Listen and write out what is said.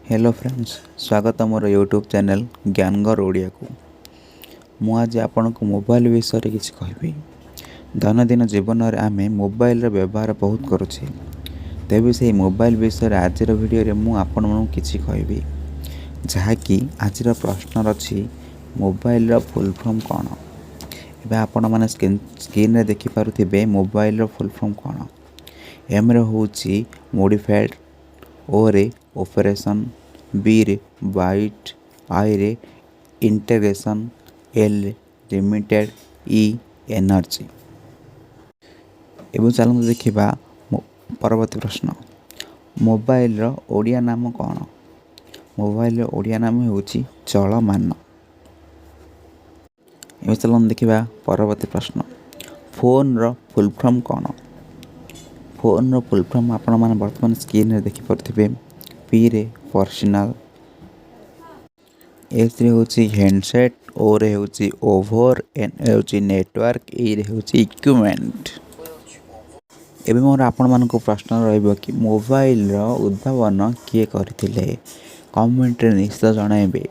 Hello friends, ସ୍ୱାଗତ ମୋର YouTube channel ଜ୍ଞାନଗର ଓଡ଼ିଆକୁ। ମୁଁ ଆଜି ଆପଣଙ୍କୁ ମୋବାଇଲ ବିଷୟରେ କିଛି କହିବି। ଦୈନନ୍ଦିନ ଜୀବନରେ ଆମେ ମୋବାଇଲର ବ୍ୟବହାର ବହୁତ କରୁଛେ। ତେବେ ସେହି ମୋବାଇଲ ବିଷୟରେ ଆଜିର ଭିଡ଼ିଓରେ ମୁଁ ଆପଣମାନଙ୍କୁ କିଛି କହିବି, ଯାହାକି ଆଜିର ପ୍ରଶ୍ନ ଅଛି, ମୋବାଇଲର ଫୁଲ୍ ଫର୍ମ କ'ଣ? ଏବେ ଆପଣମାନେ ସ୍କ୍ରିନ୍ରେ ଦେଖିପାରୁଥିବେ ମୋବାଇଲର ଫୁଲ୍ ଫର୍ମ କ'ଣ। ଏମ୍ରେ ହେଉଛି ମୋଡ଼ିଫାଏଡ଼୍, ଓରେ ଅପରେସନ୍, ବିରେ ବାଇଟ୍, ଆଇରେ ଇଣ୍ଟିଗ୍ରେସନ୍, ଏଲ୍ରେ ଲିମିଟେଡ଼୍, ଇ ଏନର୍ଜି। ଏବେ ଚାଲନ୍ତୁ ଦେଖିବା ପରବର୍ତ୍ତୀ ପ୍ରଶ୍ନ। ମୋବାଇଲର ଓଡ଼ିଆ ନାମ କ'ଣ? ମୋବାଇଲର ଓଡ଼ିଆ ନାମ ହେଉଛି ଚଳମାନ। ଏବେ ଚାଲନ୍ତୁ ଦେଖିବା ପରବର୍ତ୍ତୀ ପ୍ରଶ୍ନ। ଫୋନ୍ର ଫୁଲ୍ ଫର୍ମ କ'ଣ? ଫୋନ୍ର ଫୁଲ୍ ଫର୍ମ ଆପଣମାନେ ବର୍ତ୍ତମାନ ସ୍କ୍ରିନ୍ରେ ଦେଖିପାରୁଥିବେ। ପିରେ ପର୍ସନାଲ୍, ଏସ୍ରେ ହେଉଛି ହ୍ୟାଣ୍ଡସେଟ୍, ଓରେ ହେଉଛି ଓଭର, ଏନ୍ ହେଉଛି ନେଟୱାର୍କ, ଇରେ ହେଉଛି ଇକ୍ୱିପମେଣ୍ଟ। ଏବେ ମୋର ଆପଣମାନଙ୍କୁ ପ୍ରଶ୍ନ ରହିବ କି ମୋବାଇଲର ଉଦ୍ଭାବନ କିଏ କରିଥିଲେ? କମେଣ୍ଟରେ ନିଶ୍ଚିତ ଜଣାଇବେ।